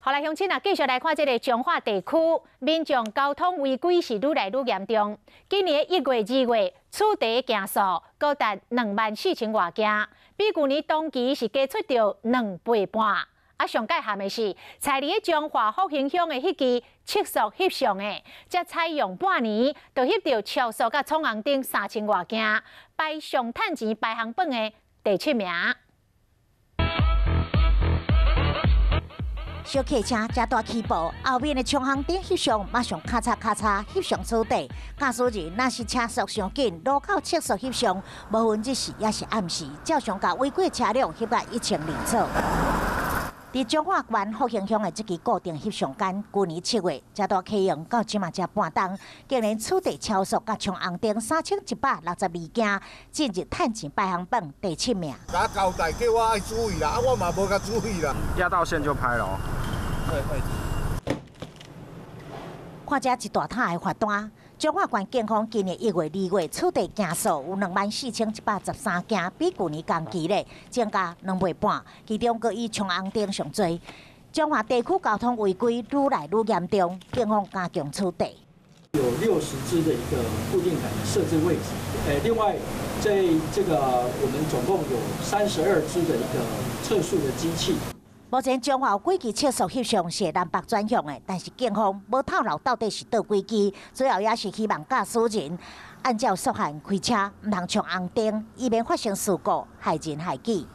好來，鄉親啊，繼續來看這个彰化地區民眾交通違規是愈來愈嚴重。今年1月、2月，取締件數高達24,000外件，比舊年同期是加出著2倍半。啊，上蓋譀的是，採佇彰化復興鄉的彼支測速翕相的，才採用半年，就翕著超速佮闖紅燈3000外件，排上趁錢排行榜的第七名。小客車遮大起步，後面的衝紅燈翕相，馬上咔嚓咔嚓翕相取締。駕駛人若是車速傷緊，路口測速翕相，無分日時抑是暗時，照常共違規車輛翕甲一清二楚。佇彰化縣復興鄉的這支固定翕相桿，舊年7月才拄啟用，到這馬才半冬，竟然取締超速佮衝紅燈3162件，進入趁錢排行榜第七名。共我交代叫我愛注意啦，啊我嘛無共注意啦。壓到線就拍囉。會會。看這一大沓的罰單，彰化縣警方今年1月、2月取締件數有24,113件，比舊年同期咧增加2倍半。其中，閣以衝紅燈上濟。彰化地區交通違規愈來愈嚴重，警方加強取締。有60支的一個固定桿的設置位置，另外在這個我們總共有32支的一個測速的機器。目前彰化有幾支測速翕相是南北轉向的，但是警方無透露到底是佗幾支，主要也是希望駕駛人按照速限開車，毋通衝紅燈，以免發生事故，害人害己。